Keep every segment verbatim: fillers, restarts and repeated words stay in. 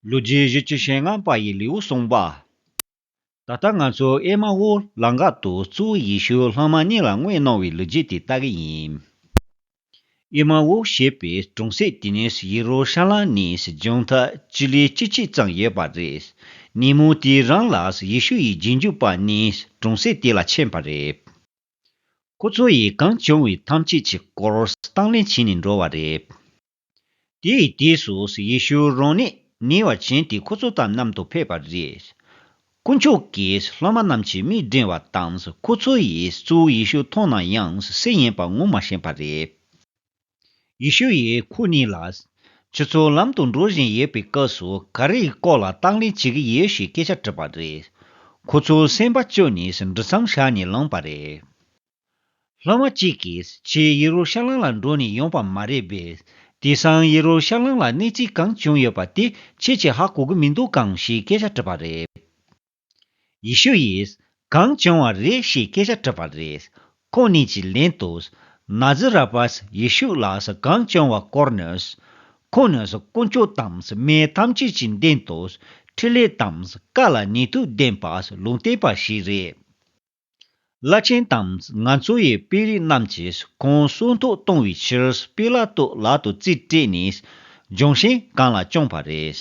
ལོ་རྒྱུས་བཞི་བཅུ་ཞེ་ལྔ་པ་ཡི་ལེའུ་གསུངས་པ། ད་ལྟ་ང་ཚོ་ཨེ་མ་ཨོ་ལམ་ཁ་དུ་གཙོ་བོ་ཡེ་ཤུ་སློབ་མ་གཉིས་ལ་མངོན་གནང་བའི་ལོ་རྒྱུས་དེ་ལྟ་གི་ཡིན། ཨེ་མ་ཨོ་ཞེས་པའི་གྲོང་གསེབ་དེ་ནི་ཡེ་རུ་ཤ་ལམ་ནས་བྱང་ཐག་སྤྱི་ལེ་བཅུ་གཅིག་ཙམ་ཡོད་པ་རེད། ཉིན་མོ་དེ་རང་ལ་ཡེ་ཤུ་ཡི་རྗེས་འཇུག་པ་གཉིས་གྲོང་གསེབ་དེ་ལ་ཕྱིན་པ་རེད། ཁོ་ཚོ་ཡིས་གང་བྱུང་བའི་ཐམས་ཅད་ཀྱི་སྐོར་དང་ལེན་བྱས་ནས་འགྲོ་བ་རེད། དེའི་དུས་སུ་ཡེ་ཤུ་རང་ཉིད་ཉེ་བར་བྱོན་ཏེ་ཁོ་ཚོ་དང་མཉམ་དུ་ཕེབས་པ་རེད། དཀོན་མཆོག་གིས་སློབ་མ་རྣམས་ཀྱི་མིག་བསྒྲིལ་བ་དང་། ཁོ་ཚོ་ཡིས་གཙོ་བོ་ཡེ་ཤུ་མཐོང་ན་ཡང་སུ་ཡིན་པ་ངོ་མ་ཤེས་པ་རེད། ཡེ་ཤུ་ཡིས་ཁོ་གཉིས་ལ། ཁྱེད་ཚོ་ལམ་དུ་འགྲོ་བཞིན་ཡོད་པའི་སྐབས་སུ་ག་རེའི་སྐོར་ལ་དང་ལེན་བྱེད་ཀྱི་ཡོད་ཞེས་སྐད་ཆ་དྲིས་པ་རེད། ཁོ་ཚོ་སེམས་པ་སྐྱོ་ནས་འབྲི་མཚམས་བཞག་ནས་ལངས་པ་རེད། སློབ་མ་གཅིག་གིས་ཁྱེད་ཡེ་རུ་ཤ་ལམ་ལ་འགྲོ་ནས་ཡོང་པ་མ་རེད་པས། དེང་སང་ཡེ་རུ་ཤ་ལམ་ལ་གནས་ཚུལ་གང་བྱུང་ཡོད་པ་དེ་ཁྱེད་ཀྱིས་ཧ་གོ་གི་མི་འདུག་གམ་ཞེས་སྐད་ཆ་དྲིས་པ་རེད། ཡེ་ཤུ་ཡིས་གང་བྱུང་བ་རེད་ཞེས་སྐད་ཆ་དྲིས་པ་རེད། ཁོང་གཉིས་ཀྱིས་ལན་དུ། ན་ཛི་ར་པ་ཡེ་ཤུ་ལ་གང་བྱུང་བ་སྐོར་ནས། ཁོང་ནི་དཀོན་མཆོག་དང་མི་ཐམས་ཅད་ཀྱི་མདུན་དུ་འཕྲིན་ལས་དང་བཀའ་ལ་ནུས་མཐུ་ལྡན་པ་ལུང་སྟོན་པ་ཞིག་རེད། བླ་ཆེན་དང་ང་ཚོ་ཡི་དཔོན་རིགས་རྣམས་ཀྱིས་ཁོང་སྲོག་ཐོག་གཏོང་བའི་ཕྱིར་པི་ལ་ཏོ་ལག་ཏུ་རྩིས་སྤྲད་ནས་ལྗོན་ཤིང་གང་ལ་བཅོམ་པ་རེད།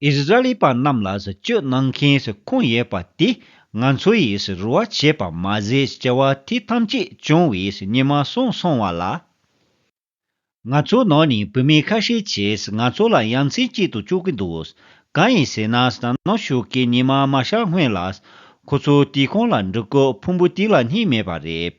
ཨིསི་ར་ཨེལ་པ་རྣམས་ལ་གཅོད་གནང་མཁན་ཁོང་ཡོད་པ་དེ་ང་ཚོ་ཡིས་རེ་བ་བྱས་པ་མ་ཟད། བྱ་བ་དེ་ཐམས་ཅད་བྱུང་བའི་ཉི་མ་གསུམ་སོང་བ་ལ། ང་ཚོའི་ནང་ནས་བུད་མེད་ཁ་ཤས་ཀྱིས་ང་ཚོ་ལ་ཡ་མཚན་སྐྱེ་དུ་བཅུག་གི་འདུག་གང་ཡིན་ཟེར་ན། ད་ནང་ཞོགས་ཀའི་ཉི་མ་མ་ཤར་སྔོན་ལ་ཁོ་ཚོ་དེའི་ཁོངས་ལ་འགྲོ་སྐབས་ཕུང་པོ་དེ་ལ་སྙིང་མེད་པ་རེད།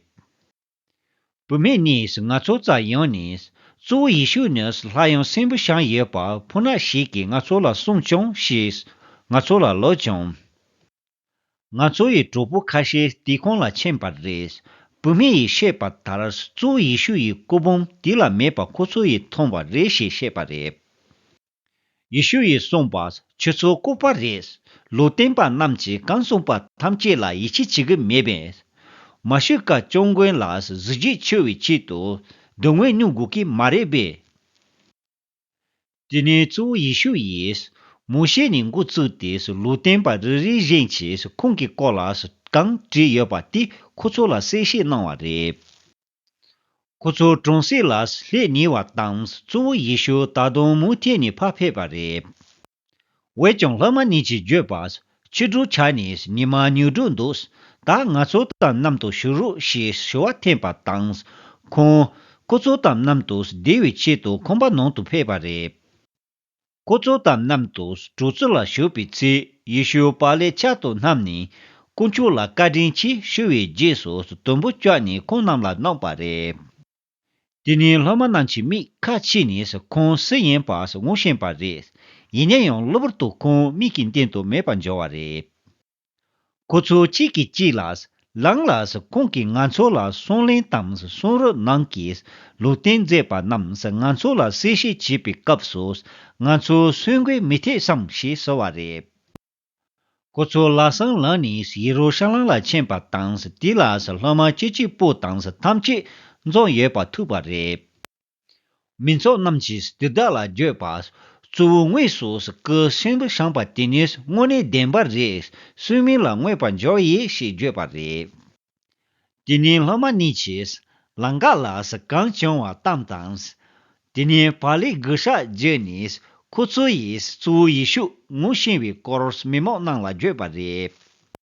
བུད་མེད་གཉིས་ང་ཚོ་རྩར་ཡོང་ནས། གཙོ་བོ་ཡེ་ཤུ་ནི་ལྷ་ཡང་སྲིན་པོ་བཞག་ཡོད་པ་ཕོ་ཉ་ཞིག་གིས་ང་ཚོ་ལ་གསུངས་བྱུང་ཞེས་ང་ཚོ་ལ་ལབ་བྱུང་། ང་ཚོ་ཡི་གྲོགས་པོ་ཁ་ཤས་དེའི་ཁོངས་ལ་ཕྱིན་པ་རེད། བུད་མེད་ཡིས་བཤད་པ་ལྟར། གཙོ་བོ་ཡེ་ཤུ་ཡི་སྐུ་འབུམ་དེ་ལ་མེད་པ་ཁོ་ཚོ་ཡིས་མཐོང་བ་རེད་ཞེས་བཤད་པ་རེད། ཡེ་ཤུ་ཡིས་གསུངས་པ། ཁྱེད་ཚོ་ལྐུགས་པ་རེད། ལུང་སྟོན་པ་རྣམས་ཀྱིས་གང་གསུངས་པ་ཐམས་ཅད་ལ་ཡིད་ཆེས་བྱེད་ཀྱི་མེད་པས། མ་ཤི་ཀ་སྐྱབས་མགོན་ལ་གཟི་བརྗིད་ཆེ་བའི་ཆེད་དུ་སྡུག་བསྔལ་མྱོང་དགོས་ཀྱི་མ་རེད་པས། དེ་ནས་གཙོ་བོ་ཡེ་ཤུ་ཡིས་མོ་ཤེ་ནས་འགོ་བཙུགས་ཏེ་ལུང་སྟོན་པ་རེ་རེ་བཞིན་གྱིས་ཁོང་གི་སྐོར་ལ་གང་བྲིས་ཡོད་པ་དེ་ཁོ་ཚོ་ལ་གསལ་བཤད་གནང་བ་རེད། ཁོ་ཚོ་གྲོང་གསེབ་ལ་སླེབས་ཉེ་བ་དང་གཙོ་བོ་ཡེ་ཤུ་ད་དུང་མུ་མཐུད་ནས་ཕར་ཕེབས་པ་རེད། འོན་ཀྱང་སློབ་མ་གཉིས་ཀྱིས་བརྗོད་པ། ཕྱི་དྲོ་ཆགས་ནས་ཉི་མ་ཉི་དྲོ་འདུག་ད་ང་ཚོ་དང་མཉམ་དུ་བཞུགས་རོགས་ཞེས་ཞུ་བ་འཐེན་པ་དང་། ཁོང་ཁོ་ཚོ་དང་མཉམ་དུ་བསྡད་པའི་ཆེད་དུ་ཁང་པ་ནང་དུ་ཕེབས་པ་རེད། ཁོ་ཚོ་དང་མཉམ་དུ་གྲོང་ཚོ་ལ་བཞུགས་པའི་ཚེ་ཡེ་ཤུ་པཱ་ལེ་ཕྱག་ཏུ་བསྣམས་ནས་དཀོན་མཆོག་ལ་བཀའ་དྲིན་ཆེ་ཞུ་བའི་རྗེས་སུ་དུམ་བུ་བཅག་ནས་ཁོང་རྣམས་ལ་གནང་བ་རེད། དེ་ནས་སློབ་མ་རྣམས་ཀྱི་མིག་ཁ་ཕྱེ་ནས་ཁོང་སུ་ཡིན་པ་ངོ་ཤེས་པ་རེད། ཡིན་ན་ཡང་གློ་བུར་དུ་ཁོང་མིག་གི་སྟེང་དུ་མེད་པར་འགྱུར་བ་རེད། ཁོ་ཚོ་གཅིག་གིས་གཅིག་ལ། ལམ་ལ་ཁོང་གིས་ང་ཚོ་ལ་གསུང་གླེང་དང་གསུང་རབ་ནང་གི་ལུང་བསྟན་མཛད་པ་རྣམས་ང་ཚོ་ལ་གསལ་བཤད་བྱེད་པའི་སྐབས་སུ་ང་ཚོ་གསོན་དགོས་མི་ཐེག་བསམ་ཞེས་ཟེར་བ་རེད། ཁོ་ཚོ་ལམ་སང་ལངས་ནས་ཡེ་རུ་ཤ་ལམ་ལ་ཕྱིན་པ་དང་དེ་ལ་སློབ་མ་བཅུ་གཅིག་པོ་དང་ཐམས་ཅད་འཛོམས་ཡོད་པ་ཐུག་པ་རེད། མི་ཚོགས་རྣམས་ཀྱིས་དེ་དག་ལ་བརྗོད་པ། གཙོ་བོ་དངོས་སུ་སྐུ་སྲིན་པོ་བཞེངས་པ་དེ་ནི་དངོས་གནས་བདེན་པ་རེད། སྲིན་མོ་ལ་མངོན་པར་འགྱུར་ཡིན་ཞེས་བརྗོད་པ་རེད། དེ་ནས་སློབ་མ་གཉིས་ཀྱིས་ལམ་ཁ་ལ་གང་བྱུང་བ་བལྟམས་དང་། དེ་ནས་བག་ལེབ་གུ་ཤག་བརྒྱབ་ནས་ཁོ་ཚོ་ཡིས་གཙོ་བོ་ཡེ་ཤུ་ངོ་ཤེས་པའི་སྐོར་མི་མང་རྣམས་ལ་བརྗོད་པ་རེད།